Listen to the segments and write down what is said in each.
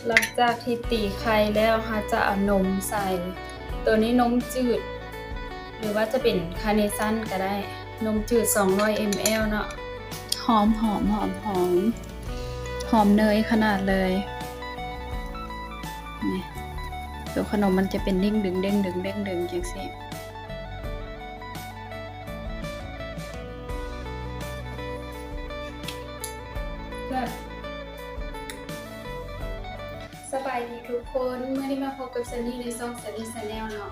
ຫຼັງຈາກທີ່ຕີໄຂ່ແລ້ວ ເຮົາຈະເອົານົມໃສ່. ໂຕນີ້ນົມຈືດ ຫຼືວ່າຈະເປັນຄາເນຊັນກໍໄດ້. ນົມຈືດສອງຮ້ອຍເອັມແອລເນາະ. ຫອມໆ ຫອມໆ ຫອມເນີຍຂະໜາດເລີຍ. ນີ້ ໂຕຂະໜົມມັນຈະເປັນເດ້ງດຶງ ເດ້ງດຶງ ເດ້ງດຶງຈັ່ງຊີ້. ສະບາຍດີທຸກຄົນ, ມື້ນີ້ມາພົບກັບຊັນນີໃນຊ່ອງຊັນນີແຊນແນວເນາະ.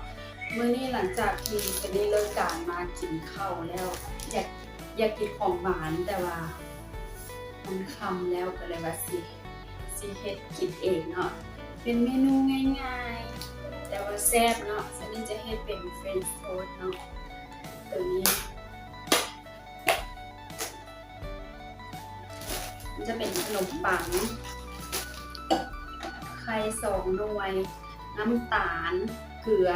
ມື້ນີ້ຫຼັງຈາກທີ່ຊັນນີເລີກການມາກິນເຂົ້າແລ້ວ ຢາກ ຢາກກິນຂອງຫວານ ແຕ່ວ່າມັນຄ່ຳແລ້ວ ກໍເລີຍວ່າຊິ ຊິເຮັດກິນເອງເນາະ. ເປັນເມນູງ່າຍໆ ແຕ່ວ່າແຊບເນາະ. ຊັນນີຈະເຮັດເປັນເຟຣນຊ໌ໂທສເນາະ. ໂຕນີ້ ມັນຈະເປັນຂະໜົມປັງ ໄຂ່ສອງໜ່ວຍ ນ້ຳຕານ ເກືອ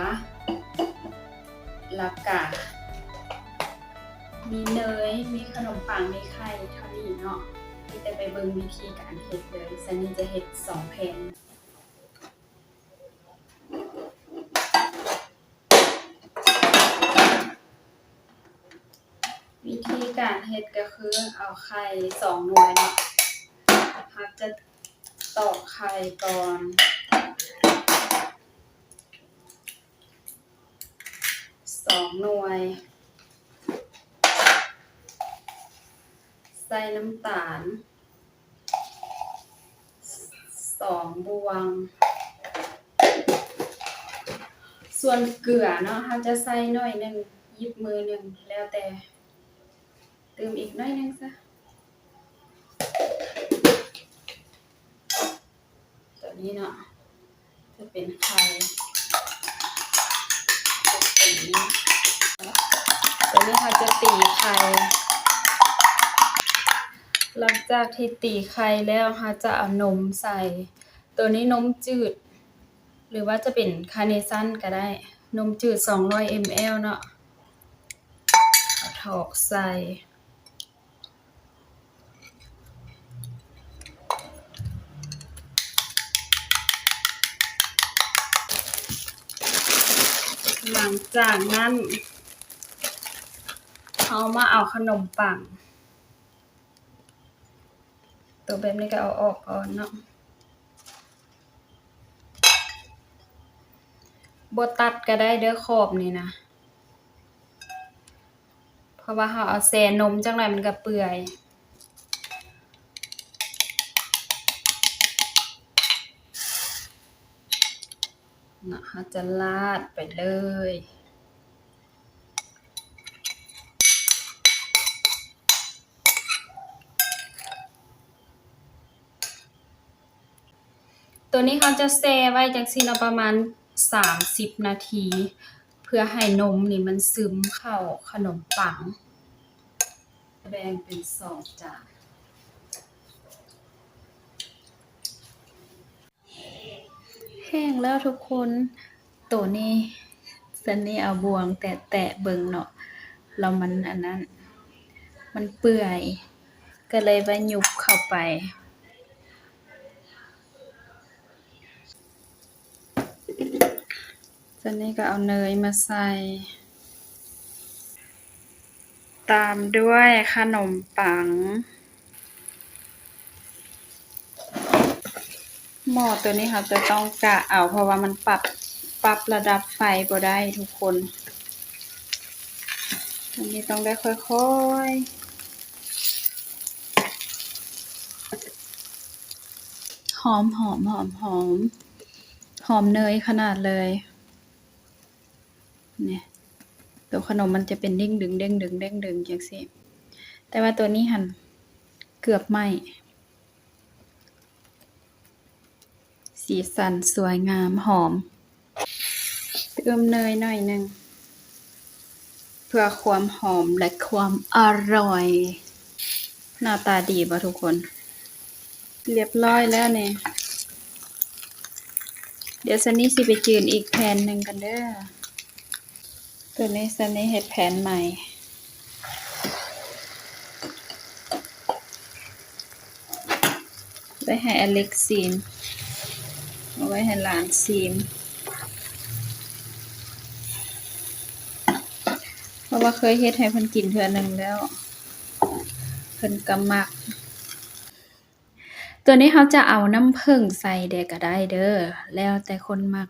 ແລ້ວກະມີເນີຍ ມີຂະໜົມປັງ ມີໄຂ່ ເທົ່ານີ້ເນາະ. ມີແຕ່ໄປເບິ່ງວິທີການເຮັດເລີຍ. ຊັນນີຈະເຮັດສອງແຜ່ນ. ວິທີການເຮັດກໍຄືເອົາໄຂ່ສອງໜ່ວຍເນາະ, ເຮົາຈະຕອກໄຂ່ກ່ອນສອງໜ່ວຍ, ໃສ່ນ້ຳຕານ ສອງບ່ວງ. ສ່ວນເກືອເນາະ ເຮົາຈະໃສ່ໜ້ອຍໜຶ່ງ, ຫຍິບມືໜຶ່ງ ແລ້ວແຕ່, ຕື່ມອີກໜ້ອຍໜຶ່ງຊະ. ຕົວນີ້ເນາະ ຈະເປັນໄຂ່. ຕົວນີ້ເຮົາຈະຕີໄຂ່. ຫຼັງຈາກທີ່ຕີໄຂ່ແລ້ວ ເຮົາຈະເອົານົມໃສ່. ໂຕນີ້ນົມຈືດ ຫຼືວ່າຈະເປັນຄາເນຊັນກໍໄດ້. ນົມຈືດສອງຮ້ອຍເອັມແອລເນາະ ເອົາຖອກໃສ່. ຫຼັງຈາກນັ້ນ ເຮົາມາເອົາຂະໜົມປັງ ໂຕແບບນີ້ກໍເອົາອອກກ່ອນເນາະ. ບໍ່ຕັດກໍໄດ້ເດີ້ ຂອບນີ້ນະ. ເພາະວ່າເຮົາເອົາແຊ່ນົມ ຈັກໜ້ອຍມັນກໍເປື່ອຍເນາະ. ເຮົາຈະລາດໄປເລີຍ. ໂຕນີ້ເຮົາຈະແຊ່ໄວ້ຈັ່ງຊີ້ເນາະ ປະມານສາມສິບນາທີ ເພື່ອໃຫ້ນົມນີ້ມັນຊຶມເຂົ້າຂະໜົມປັງ. ແບ່ງເປັນສອງຈານ. ແຫ້ງແລ້ວທຸກຄົນ. ໂຕນີ້ ຊັນນີເອົາບ່ວງແຕະໆເບິ່ງເນາະ ແລ້ວມັນອັນນັ້ນ ມັນເປື່ອຍ ກໍເລີຍວ່າຍຸບເຂົ້າໄປ. ຈາກນີ້ກໍເອົາເນີຍມາໃສ່ ຕາມດ້ວຍຂະໜົມປັງ. ໝໍ້ໂຕນີ້ເຮົາຈະຕ້ອງກະເອົາ ເພາະວ່າມັນປັບ ປັບລະດັບໄຟບໍ່ໄດ້ທຸກຄົນ. ອັນນີ້ຕ້ອງໄດ້ຄ່ອຍໆ. ຫອມໆ ຫອມໆ ຫອມເນີຍຂະໜາດເລີຍ. ນີ້ ໂຕຂະໜົມມັນຈະເປັນເດ້ງດຶງ ເດ້ງດຶງ ເດ້ງດຶງຈັ່ງຊີ້ ແຕ່ວ່າໂຕນີ້ຫັ້ນເກືອບໄໝ້. ສີສັນສວຍງາມ ຫອມ. ຕື່ມເນີຍໜ້ອຍໜຶ່ງ ເພື່ອຄວາມຫອມ ແລະ ຄວາມອະຮ່ອຍ. ໜ້າຕາດີບໍ່ທຸກຄົນ? ລຽບຮ້ອຍແລ້ວນີ້. ດຽວຊັນນີຊິໄປຈືນອີກແຜ່ນໜຶ່ງກັນເດີ້. ໂຕນີ້ຊັນນີເຮັດແຜ່ນໃໝ່ ໄວ້ໃຫ້ອາເລັກຊີນ. ເອົາໄວ້ໃຫ້ຫຼານຊີມ ເພາະວ່າເຄີຍເຮັດໃຫ້ເພິ່ນກິນເທື່ອໜຶ່ງແລ້ວ ເພິ່ນກໍມັກ. ຕົວນີ້ເຮົາຈະເອົານ້ຳເຜິ້ງໃສ່ແດ່ກໍໄດ້ເດີ ແລ້ວແຕ່ຄົນມັກ.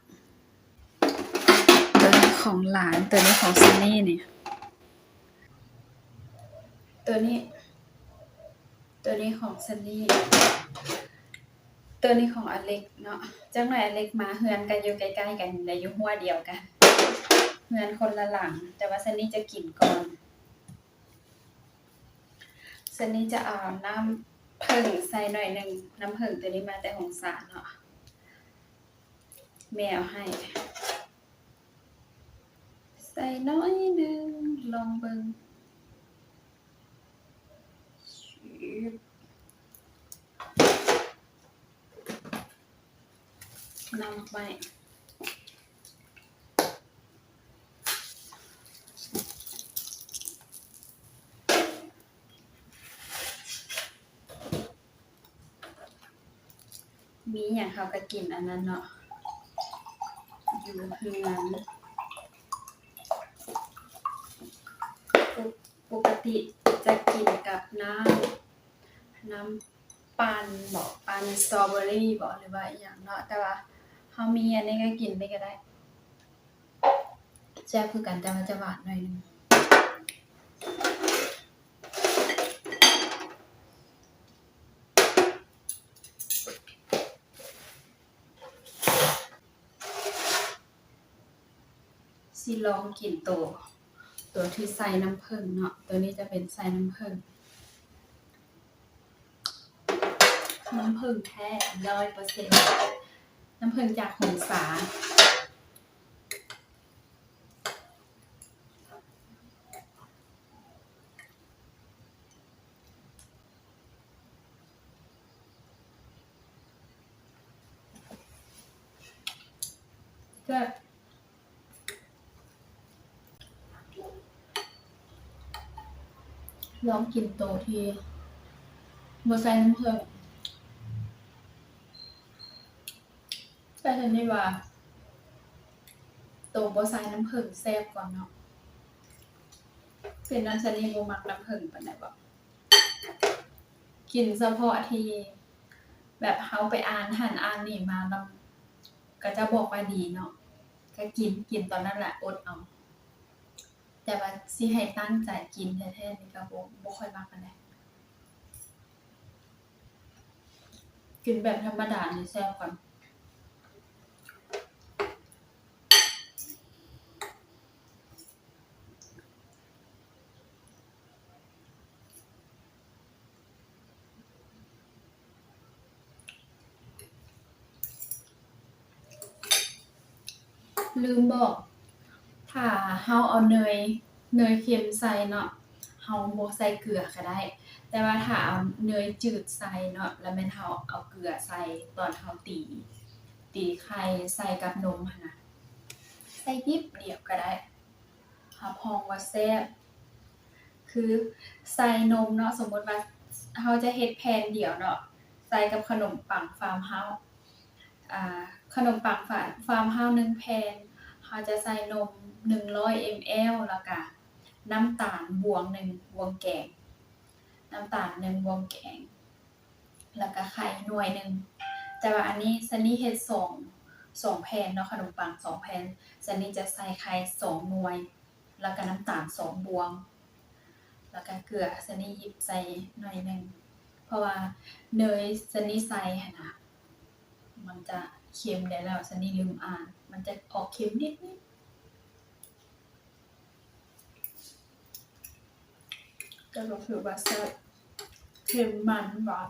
ຕົວນີ້ຂອງຫຼານ ຕົວນີ້ຂອງຊັນນີ້ນີ້ ຕົວນີ້ ຕົວນີ້ຂອງຊັນນີ້ ຕົວນີ້ຂອງອາເລັກເນາະ. ຈັກໜ້ອຍອາເລັກມາ ເຮືອນກໍຢູ່ໃກ້ໆກັນ ແລະ ຢູ່ຮົ້ວດຽວກັນ ເຮືອນຄົນລະຫຼັງ ແຕ່ວ່າຊັນນີ້ຈະກິນກ່ອນ. ຊັນນີ້ຈະເອົານ້ຳເຜິ້ງໃສ່ໜ້ອຍໜຶ່ງ ນ້ຳເຜິ້ງຕົວນີ້ມາແຕ່ຫົງສາເນາະ ແມ່ເອົາໃຫ້ ໃສ່ໜ້ອຍໜຶ່ງ ລອງເບິ່ງ ນ້ຳໝາກໄມ້. ມີຫຍັງເຮົາກໍກິນອັນນັ້ນເນາະ ຢູ່ເຮືອນ ປົກກະຕິຈະກິນກັບນ້ຳ ນ້ຳ ປັ່ນບໍ ປັ່ນສະຕໍເບີຣີບໍ ຫຼືວ່າອີ່ຫຍັງເນາະ ແຕ່ວ່າເຮົາມີອັນນີ້ກໍກິນໄປກໍໄດ້ ແຊບຄືກັນ ແຕ່ວ່າຈະຫວານໜ້ອຍໜຶ່ງ. ຊິລອງກິນໂຕ ໂຕທີ່ໃສ່ນ້ຳເຜິ້ງເນາະ ໂຕນີ້ຈະເປັນໃສ່ນ້ຳເຜິ້ງ ນ້ຳເຜິ້ງແທ້ຮ້ອຍເປີເຊັນ ນ້ຳເຜິ້ງຈາກຫົງສາ. ແຊບ ລອງກິນໂຕທີ່ບໍ່ໃສ່ນ້ຳເຜິ້ງ. ແຕ່ຊັ້ນນີ້ວ່າ ໂຕບໍ່ໃສ່ນ້ຳເຜິ້ງແຊບກວ່າເນາະ. ເປັນຫຍັງຊັ້ນນີ້ບໍ່ມັກນ້ຳເຜິ້ງປານໃດບໍ? ກິນສະເພາະທີ່ແບບເຮົາໄປອ່ານຫັ້ນອ່ານນີ້ມາ ແລ້ວເຂົາເຈົ້າບອກວ່າດີເນາະ ກໍກິນ ກິນຕອນນັ້ນແຫຼະ ອົດເອົາ. ແຕ່ວ່າຊິໃຫ້ຕັ້ງໃຈກິນແທ້ໆນີ້ກໍບໍ່ ບໍ່ຄ່ອຍມັກປານໃດ. ກິນແບບທຳມະດານີ້ແຊບກວ່າ. ລືມບອກ ຖ້າເຮົາເອົາເນີຍ ເນີຍເຄັມໃສ່ເນາະ ເຮົາບໍ່ໃສ່ເກືອກໍໄດ້ ແຕ່ວ່າຖ້າເອົາເນີຍຈືດໃສ່ເນາະ ລະແມ່ນເຮົາເອົາເກືອໃສ່ຕອນເຮົາຕີ ຕີໄຂ່ໃສ່ກັບນົມຫັ້ນນະ ໃສ່ນິດດຽວກໍໄດ້ ຮັບຮອງວ່າແຊບ. ຄືໃສ່ນົມເນາະ ສົມມຸດວ່າເຮົາຈະເຮັດແຜ່ນດຽວເນາະ ໃສ່ກັບຂະໜົມປັງຟາມເຮົາ ອ່າ ຂະໜົມປັງຟາມເຮົາໜຶ່ງແຜ່ນ ເຮົາຈະໃສ່ນົມໜຶ່ງຮ້ອຍເອັມແອລ ແລ້ວກະນ້ຳຕານບວງໜຶ່ງ ບວງແກງ ນ້ຳຕານໜຶ່ງບວງແກງ ແລ້ວກະໄຂ່ໜ່ວຍໜຶ່ງ. ແຕ່ວ່າອັນນີ້ ຊັນນີ້ເຮັດສອງ ສອງແຜ່ນເນາະ ຂະໜົມປັງສອງແຜ່ນ ຊັນນີ້ຈະໃສ່ໄຂ່ສອງໜ່ວຍ ແລ້ວກະນ້ຳຕານສອງບວງ ແລ້ວກະເກືອ ຊັນນີ້ຫຍິບໃສ່ໜ້ອຍໜຶ່ງ ເພາະວ່າເນີຍຊັນນີ້ໃສ່ຫັ້ນນະ ມັນຈະເຄັມແດ່ ແລ້ວຊັນນີ້ລືມອ່ານ ມັນຈະອອກເຄັມນິດໆ. ແຕ່ກໍຖືວ່າແຊບ ເຄັມ ມັນ ຫວານ.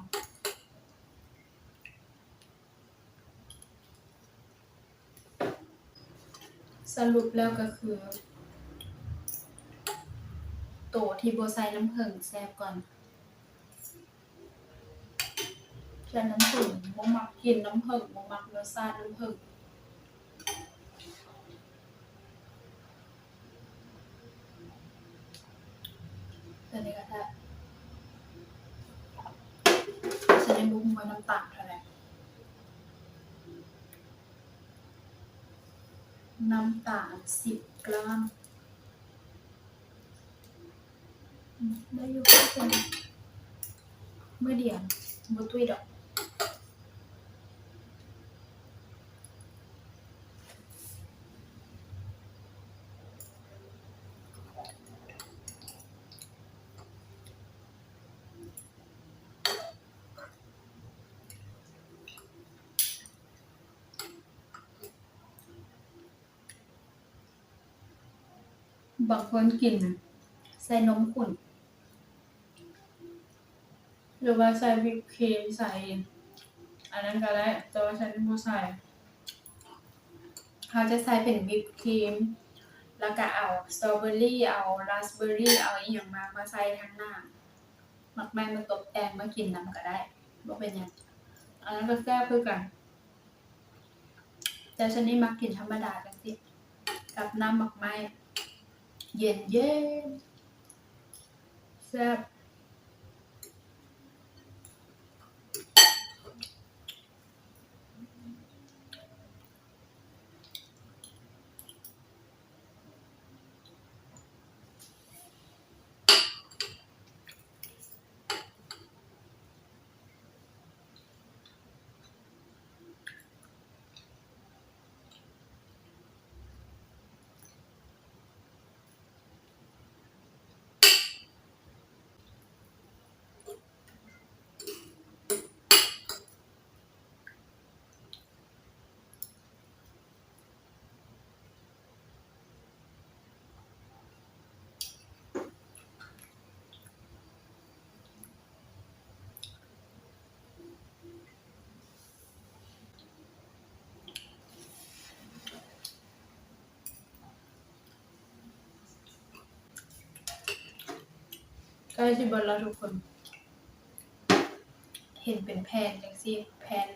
ສະຫຼຸບແລ້ວກໍຄື ໂຕທີ່ບໍ່ໃສ່ນ້ຳເຜິ້ງແຊບກວ່າ. ແຕ່ນ້ຳເຜິ້ງ ບໍ່ມັກກິນນ້ຳເຜິ້ງ ບໍ່ມັກລົດຊາດນ້ຳເຜິ້ງ. ຕົວນີ້ກໍແຊບ ແຕ່ບໍ່ຮູ້ວ່ານ້ຳຕານເທົ່າໃດ. ນ້ຳຕານສິບກຣາມ. ອືມ ໄດ້ຢູ່ ເປັນມື້ດຽວ ບໍ່ຕຸ້ຍດອກ. ບາງຄົນກິນໃສ່ນົມຂຸ້ນ ຫຼືວ່າໃສ່ວິບຄຣີມ ໃສ່ອັນນັ້ນກໍໄດ້, ແຕ່ວ່າສັນບໍ່ໃສ່. ເຮົາຈະໃສ່ເປັນວິບຄຣີມ ແລ້ວກໍເອົາສະຕໍເບີຣີ ເອົາຣາສເບີຣີ ເອົາອີ່ຫຍັງມາ ມາໃສ່ທາງໜ້າ, ໝາກໄມ້ມາຕົບແຕ່ງ ມາກິນນຳກໍໄດ້ ບໍ່ເປັນຫຍັງ, ອັນນັ້ນກໍແຊບຄືກັນ. ແຕ່ສັນນີ້ມັກກິນທຳມະດາຈັ່ງຊີ້ ກັບນ້ຳໝາກໄມ້ເຢັນໆ ແຊບ. ໃກ້ຊິເບິດແລ້ວທຸກຄົນ. ເຫັນເປັນແຜ່ນຈັ່ງຊີ້ ແຜ່ນ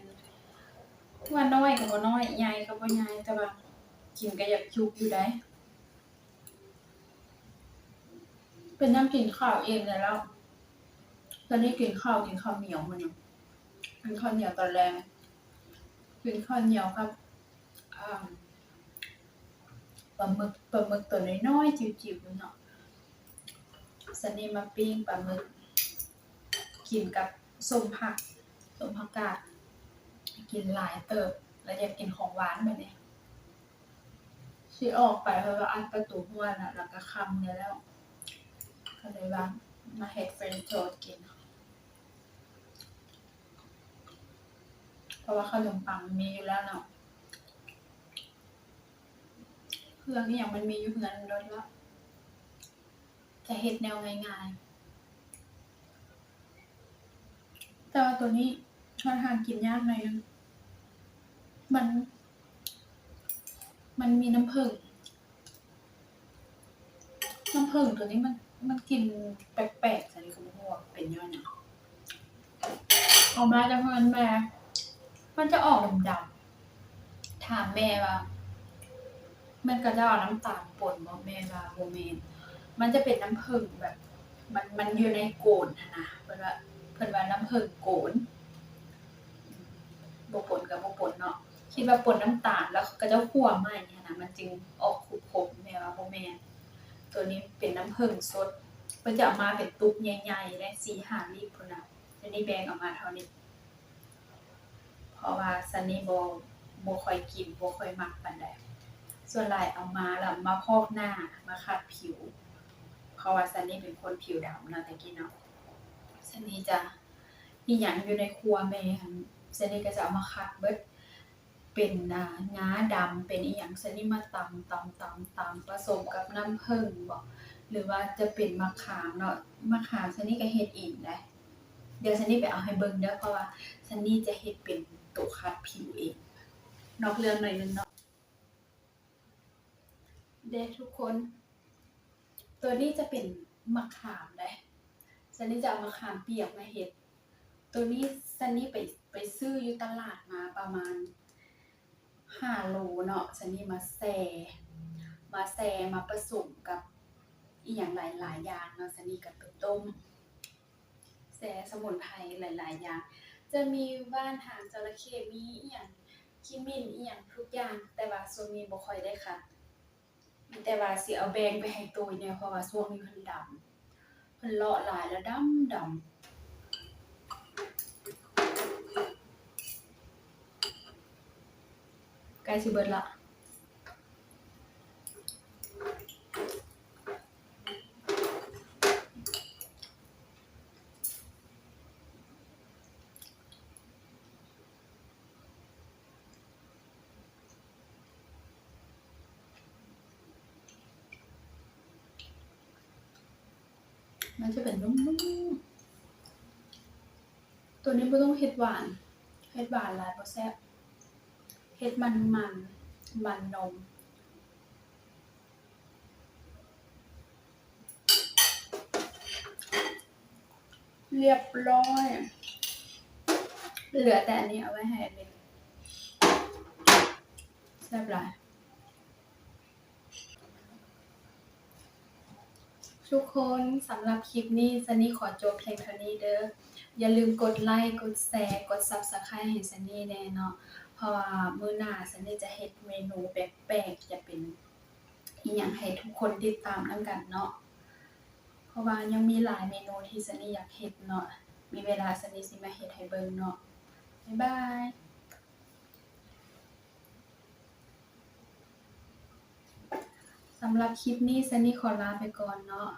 ວ່ານ້ອຍກໍບໍ່ນ້ອຍ ໃຫຍ່ກໍບໍ່ໃຫຍ່ ແຕ່ວ່າກິນກໍຢາກຈຸກຢູ່ໃດ. ເປັນຫຍັງກິນເຂົ້າອີ່ມແລ້ວ ຕອນນີ້ກິນເຂົ້າ ກິນເຂົ້າໜຽວມື້ນີ້ ກິນເຂົ້າໜຽວຕອນແລງ ກິນເຂົ້າໜຽວກັບ ອ່າ ປາໝຶກ ປາໝຶກຕົວນ້ອຍໆ ຈິ້ວໆ ເນາະ. ສັນນີ້ມາປີ້ງປາໝຶກ ກິນກັບສົ້ມຜັກ ສົ້ມຜັກກາດ ກິນຫຼາຍເຕີບ ແລ້ວຢາກກິນຂອງຫວານບາດນີ້. ຊິອອກໄປ ເພາະວ່າອັດປະຕູຮົ້ວນະ ແລ້ວກໍຄ່ຳແດ່ແລ້ວ ກໍເລີຍວ່າມາເຮັດເຟຣນຊ໌ໂທສກິນ ເພາະວ່າຂະໜົມປັງມີຢູ່ແລ້ວເນາະ ເຄື່ອງອີ່ຫຍັງມັນມີຢູ່ເຮືອນເບິດແລ້ວ. ຈະເຮັດແນວງ່າຍໆ ແຕ່ວ່າໂຕນີ້ຂ້ອນຂ້າງກິນຍາກໜ້ອຍໜຶ່ງ ມັນ ມັນມີນ້ຳເຜິ້ງ ນ້ຳເຜິ້ງໂຕນີ້ມັນ ມັນກິ່ນແປກໆ ຊັ້ນກໍບໍ່ຮູ້ວ່າເປັນຍ້ອນຫຍັງ. ເອົາມາຈາກເຮືອນແມ່ ມັນຈະອອກດຳໆ ຖາມແມ່ວ່າ ແມ່ນເຂົາເຈົ້າເອົານ້ຳຕານປົນບໍ່? ແມ່ວ່າບໍ່ແມ່ນ ມັນຈະເປັນນ້ຳເຜິ້ງແບບ ມັນ ມັນຢູ່ໃນໂກນຫັ້ນນະ ເພິ່ນວ່າ ເພິ່ນວ່ານ້ຳເຜິ້ງໂກນ ບໍ່ປົນກໍບໍ່ປົນເນາະ ຄິດວ່າປົນນ້ຳຕານ ແລ້ວເຂົາເຈົ້າຂົ້ວໃໝ່ຫັ້ນນະ ມັນຈຶ່ງອອກຂຸບໆ ແມ່ວ່າບໍ່ແມ່ນ ໂຕນີ້ເປັນນ້ຳເຜິ້ງສົດ ເພິ່ນຈະເອົາມາເປັນຕຸກໃຫຍ່ໆ ໄດ້ສີ່ຫ້າລິດພຸ້ນນະ ອັນນີ້ແບ່ງເອົາມາເທົ່ານີ້ ເພາະວ່າຊັນນີ້ບໍ່ ບໍ່ຄ່ອຍກິນ ບໍ່ຄ່ອຍມັກປານໃດ ສ່ວນຫຼາຍເອົາມາແລ້ວມາພອກໜ້າ ມາຂັດຜິວ ເພາະວ່າຊັນນີ້ເປັນຄົນຜິວດຳເນາະ ແຕ່ກີ້ເນາະ ຊັນນີ້ຈະ ອີ່ຫຍັງຢູ່ໃນຄົວແມ່ຫັ້ນ ຊັນນີ້ກໍຈະເອົາມາຂັດເບິດ ເປັນ ອ່າ ງາດຳ ເປັນອີ່ຫຍັງ ຊັນນີ້ມາຕຳ ຕຳ ຕຳ ຕຳ ປະສົມກັບນ້ຳເຜິ້ງບໍ ຫຼືວ່າຈະເປັນໝາກຂາມເນາະ ໝາກຂາມຊັນນີ້ກໍເຮັດເອງໄດ໋ ດຽວຊັນນີ້ໄປເອົາໃຫ້ເບິ່ງເດີ ເພາະວ່າຊັນນີ້ຈະເຮັດເປັນໂຕຂັດຜິວເອງ ນອກເລື່ອງໜ້ອຍໜຶ່ງເນາະ ເດ້ທຸກຄົນ ໂຕນີ້ຈະເປັນໝາກຂາມເດ້ ຊັນນີ້ຈະເອົາໝາກຂາມປຽກມາເຮັດ ໂຕນີ້ຊັນນີ້ໄປ ໄປຊື້ຢູ່ຕະຫຼາດມາປະມານຫ້າໂລເນາະ ຊັນນີ້ມາແຊ່ ມາແຊ່ ມາປະສົມກັບອີ່ຫຍັງຫຼາຍໆຢ່າງເນາະ ຊັນນີ້ກໍໄປຕົ້ມ ແຊ່ສະໝຸນໄພຫຼາຍໆຢ່າງ ຈະມີຫວ່ານຫາງຈະລະເຂ ມີອີ່ຫຍັງ ຂີ້ໝິ່ນອີ່ຫຍັງທຸກຢ່າງ, ແຕ່ວ່າຊ່ວງນີ້ບໍ່ຄ່ອຍໄດ້ຂັດ, ມີແຕ່ວ່າຊິເອົາແບ່ງໄປໃຫ້ຕຸ້ຍແດ່ ເພາະວ່າຊ່ວງນີ້ເພິ່ນດຳ, ເພິ່ນເລາະຫຼາຍແລ້ວດຳ, ດຳ. ໃກ້ຊິເບິດລະ. ມັນຈະເປັນນຸ້ມໆ. ໂຕນີ້ບໍ່ຕ້ອງເຮັດຫວານ, ເຮັດຫວານຫຼາຍບໍ່ແຊບ, ເຮັດມັນໆ ມັນນົມ. ຮຽບຮ້ອຍ, ເຫຼືອແຕ່ອັນນີ້ເອົາໄວ້ໃຫ້ອາເລັກ, ແຊບຫຼາຍ. ທຸກຄົນ, ສຳລັບຄລິບນີ້ ຊັນນີຂໍຈົບພຽງເທົ່ານີ້ເດີ້. ຢ່າລືມກົດໄລ, ກົດແຊ, ກົດ Subscribe ໃຫ້ຊັນນີແດ່ເນາະ, ເພາະວ່າມື້ໜ້າຊັນນີຈະເຮັດເມນູແປກໆ, ຈະເປັນອີ່ຫຍັງໃຫ້ທຸກຄົນຕິດຕາມນຳກັນເນາະ, ເພາະວ່າຍັງມີຫຼາຍເມນູທີ່ຊັນນີຢາກເຮັດເນາະ. ມີເວລາຊັນນີຊິມາເຮັດໃຫ້ເບິ່ງເນາະ. ບາຍບາຍ. ສຳລັບຄລິບນີ້ ຊັນນີຂໍລາໄປກ່ອນເນາະ.